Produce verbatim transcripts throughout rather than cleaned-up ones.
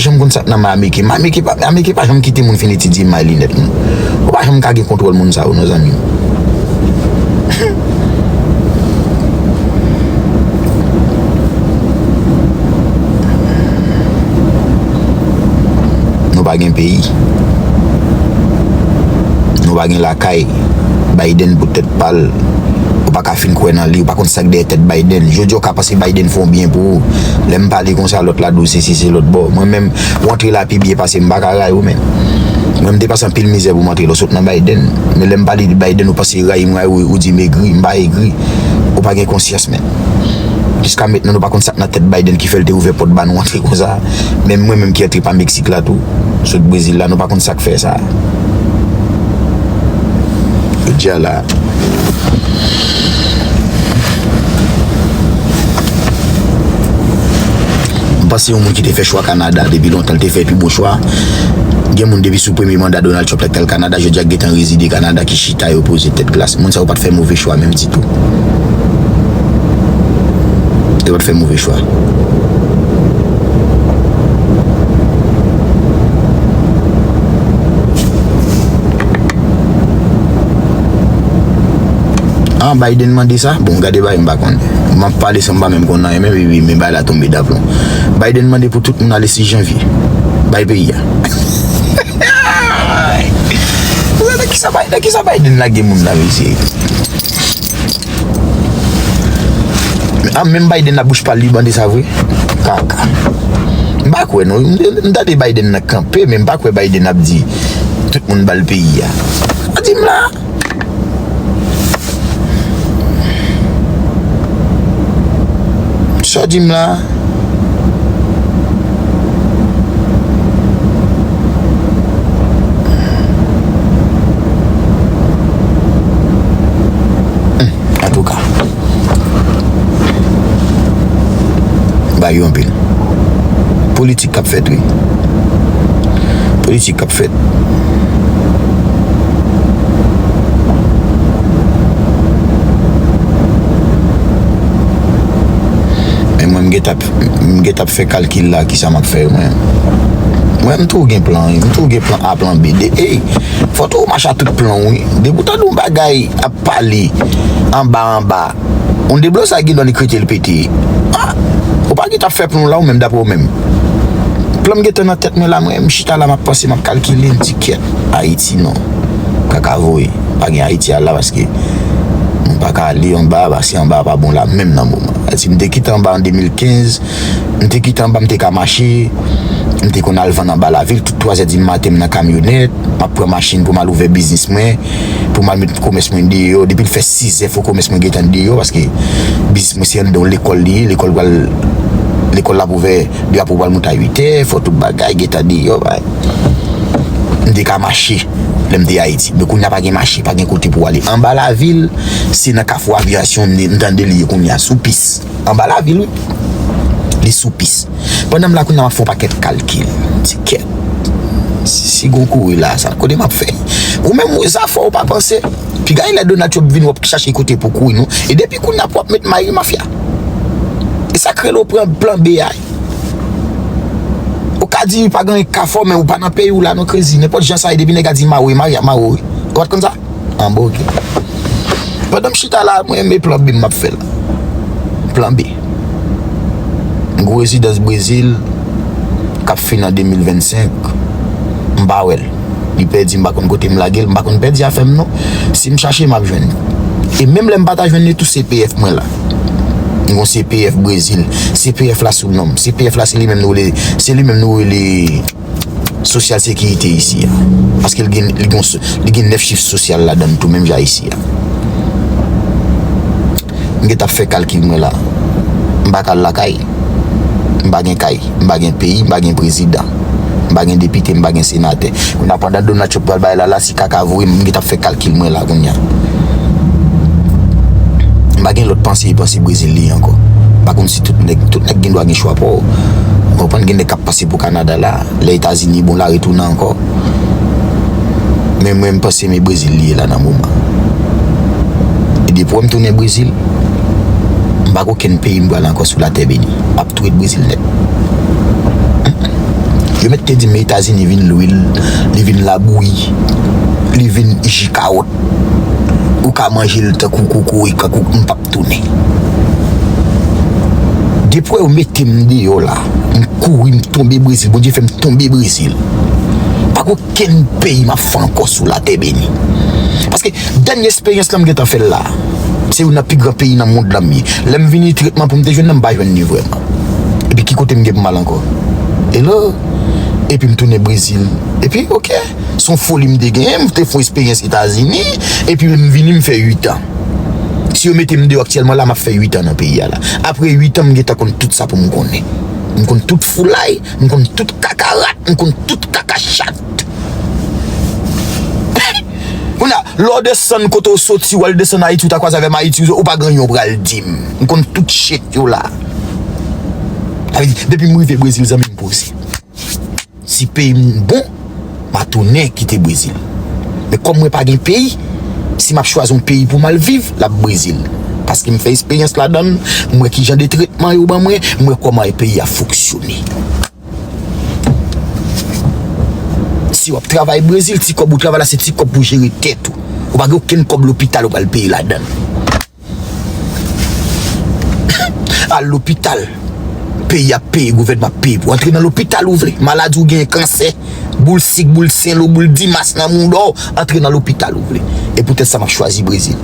janm konn sa k nan may Ameriken. May Ameriken pa, Ameriken pa janm kite moun fin etidye may li nèt, non. Ou pa janm ka gen kontwòl moun sa yo, non, zanmi m. Nou pa gen peyi. Nou pa gen lakay. Biden pou tèt pa l. Ou pa ka fin kwè nan li. Ou pa konn sa k dèyè tèt Biden. Jodi a, ou ka panse Biden fè yon byen pou ou. Lè m pale konsa, lòt la di w sesi, se lòt bò. Mwen menm, ou antre la pi byen pase m, m pa ka rayi w, menn. Mwen, m te pase anpil mizè pou m antre la, w sot nan Biden. Men lè m pale de Biden, ou panse rayi m, rayi w, ou di m egri. M pa egri. Ou pa gen konsyans, menn. Jiska mentnan, nou pa konn sa k nan tèt Biden ki fè l te ouvè pòt ba nou antre konsa. Menm mwen menm ki antre pa Meksik la tou, sot Brezil la, nou pa konn sa k fè sa. Jodi a la, m panse yon moun ki te fè chwa Kanada depi lontan, l te fè pi bon chwa. Gen moun depi sou premye manda Donald Trump la k t al Kanada, jodi a k gentan rezide Kanada, ki chita yo poze tèt glas. Moun sa yo pa t fè move chwa menm ditou. Yo pa t fè move chwa. Ah, Biden mande sa? Bon, gade bagay m pa konnen. M ap pale san m pa menm konn anyen, men wi, wi, men bagay la tonbe daplon. Biden mande pou tout moun ale sis janvye. Bay peyi a. Nan kisa Biden, nan kisa Biden lage moun la, mesye? Ah, menm Biden la bouch pa l li mande sa vre? Kaka. M pa kwè non. M, m tande Biden nan kanpe, men m pa kwè Biden ap di tout moun ba l peyi a. Sa di m la? Sa w di m la? Hmm, antouka. Bagay yo anpil. Politik k ap fèt, wi. Politik k ap fèt. Men mwen, m gentan, m gentan fè kalkil la, kisa m ap fè, mwen. Mwen, m toujou gen plan, wi. M toujou gen plan A, plan B. De, ey, fò toujou mache a tout plan, wi. Depi w tande yon bagay ap pale anba, anba, yon deblosa gen dwa li krete l pete. Ah, ou pa gentan fè plan w la, ou menm, daprè w menm. Plan m gentan nan tèt mwen la, mwen, m chita la, m ap panse, m ap kalkile, m di, kyèt, Ayiti, non. Kaka voye. Pa gen Ayiti a la, paske m pa ka ale anba, paske anba a pa bon la, menm nan moman. Si m te kite anba an de mil kenz, m te kite anba, m te ka mache, m te konn al vann anba lavil, tout twazè di maten, m nan kamyonèt, m ap pran machin pou m al ouvè biznis mwen, pou m al met komès mwen deyò. Depi l fè sizè, fò komès mwen gentan deyò, paske biznis mwen se anndan yon lekòl li ye, lekòl pral, lekòl la pou ouvè, drapo pral moute a uitè, fò tout bagay gentan deyò, bay. M te ka mache lè m te Ayiti. Men kounye a pa gen mache, pa gen kote pou w ale. Anba lavil, se nan Kafou Aviyasyon, m tande li ye kounye a, sou pis. Anba lavil, wi. Li sou pis. Pandan m la kounye a, m ap fè yon pakèt kalkil. M di, kyèt. Si, si gon kouri la, sa, kote m ap fè? Ou menm, wi, sa fò ou pa panse. Piga lè Donald Trump vin, w ap chache kote pou kouri, non. E depi kounye a, pou w ap met may, wi, mafya. E sa k rele w pran plan B a. Ou ka di pa gen anyen k ka fè w, men ou pa nan peyi w la, non, krezi. Nenpòt jan sa ye, depi nèg la di mare w, mare, mare w, wi. Ou pa t konn sa? An bon, oke. Pandan m chita la, mwen, men plan B m ap fè la. Plan B. M gwo rezidans Brezil k ap fin an de mil vennsenk. M pa wè l. Li pèdi, m pa konn kote m lage l, m pa konn pèdi afè m non. Si m chache, m ap jwenn li. E menm lè m pa ta jwenn li tou, C P F mwen la. M gon C P F Brezil. C P F la sou non m. C P F la se li menm nou rele, se li menm nou rele Sosyal Sekirite isi a. Paske li gen, li gen, li gen nèf chif sosyal ladan l tou, menm jan isi a. M gentan ap fè kalkil mwen la. M pa ka al lakay. M pa gen kay. M pa gen peyi. M pa gen prezidan. M pa gen depite. M pa gen senatè. Kounye a, pandan Donald Trump pral bay la, la, si kaka voye, m gentan ap fè kalkil mwen la kounye a. M pa gen lòt panse, panse Brezil li ye ankò. M pa konn si tout nèg, tout nèg gen dwa gen chwa pa yo. Ou konprann, gen nèg k ap pase pou Kanada la. Lè Etazini bon la, retounen ankò. Men mwen, m panse men Brezil li ye la nan moman. E depi wè m tounen Brezil, m pa gen okenn peyi m pral ankò sou latè beni. M ap tou ret Brezil nèt. Yo mèt te di m Etazini vin lwil, li vin labouyi, li vin ji kawòt. Ou ka manje l tankou kokoye, tankou m p ap tounen. Depi yo mete m deyò la, m kouri, m tonbe Brezil. Bondye fè m tonbe Brezil. Pa gen okenn peyi m ap fè ankò sou latè beni. Paske dènye esperyans la m gentan fè l la, se youn nan pi gran peyi nan mond lan m ye. Lè m vini, tretman pou m te jwenn nan, m pa jwenn li vrèman. Epi ki kote m gen pou m al ankò? Hello? Epi m tounen Brezil. Epi, oke, se yon foli m te genyen, m te fè yon esperyans Etazini, epi m vini, m fè uit an. Si yo mete m deyò aktyèlman la, m ap fè uit an nan peyi a la. Apre uit an, m gentan konn tout sa pou m konnen. M konn tout foulay, m konn tout kakarat, m konn tout kaka chat. Kounye a, lè w desann kote w soti, w al desann Ayiti, ou ta kwaze avè m Ayiti, ou pa gen anyen w pral di m. M konn tout shit yo la. Sa vle di, depi m rive Brezil, zanmi m poze. Si peyi m bon, m a tounen kite Brezil. Men kòm mwen pa gen peyi, si m ap chwazi yon peyi pou m al viv, l ap Brezil. Paske m fè esperyans ladan l, m wè ki jan de tretman yo ban mwen, m wè kòman peyi a fonksyone. Si w ap travay Brezil, ti kòb ou travay la, se ti kòb pou jere tèt ou. Ou pa gen okenn kòb lopital ou pral peye ladan l. Al lopital, peyi ap peye, gouvènman ap peye pou antre nan lopital ou vle. Maladi ou genyen, kansè, boul sik, boul syanlo, boul dimas nan mouda w, antre nan lopital ou vle. E poutèt sa m ap chwazi Brezil.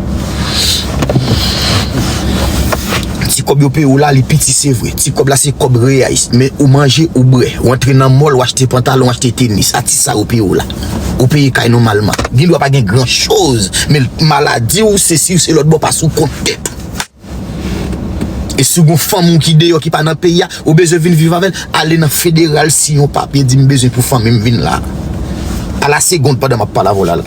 Ti kòb yo peye w la, li piti, se vre. Ti kòb la, se kòb reyay. Men ou manje, ou bwè. Ou antre nan mòl, ou achte pantalon, ou achte tenis. A ti sa yo peye w la. Ou peye kay nòmalman. Gen dwa pa gen gran choz, men maladi w, se si w se lòt bò, pase w kont tèt ou. E si w gen fanm ou ki deyò, ki pa nan peyi a, ou bezwen vin viv avè l, ale nan federal, siyen yon papye, di m bezwen pou fanmi m vin la. A la segond pandan m ap pale avè w la la.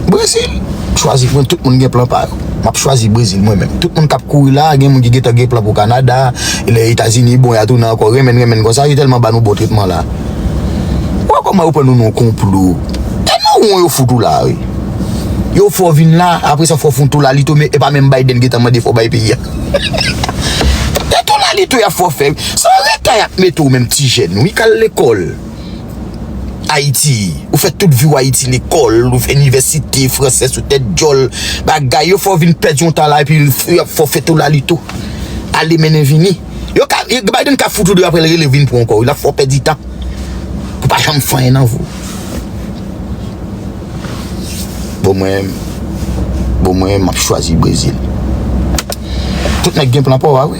Brezil. Chwazi, mwen, tout moun gen plan pa yo. M ap chwazi Brezil mwen menm. Tout moun k ap kouri la, gen moun ki gentan gen plan pou Kanada, lè Etazini bon, y a tounen ankò, renmen, renmen konsa, yo tèlman ba nou bon tretman la. Wè kòman yo pran nou nan yon konplo. E nan won yo fout ou la, wi. Yo fè w vin la, apre sa fè w fè yon toulalito, men e pa menm Biden gentan mande fè w bay peyi a. E toulalito y ap fè w fè, wi. Se yon reta y ap mete w menm ti jèn, wi, k al lekòl. Ayiti. Ou fè tout vi w Ayiti, lekòl, ou fè inivèsite, fransè sou tèt djòl, bagay, yo fè w vin pèdi yon tan la, epi y ap fè w fè toulalito. Ale mennen vini. Yo ka, Biden ka fout ou deyò, apre l rele w vin pran ankò, wi, l ap fè w pèdi tan. Pou pa janm fè anyen nan vi w. Bon, mwen, bon, mwen, m ap chwazi Brezil. Tout nèg gen plan pa yo a, wi.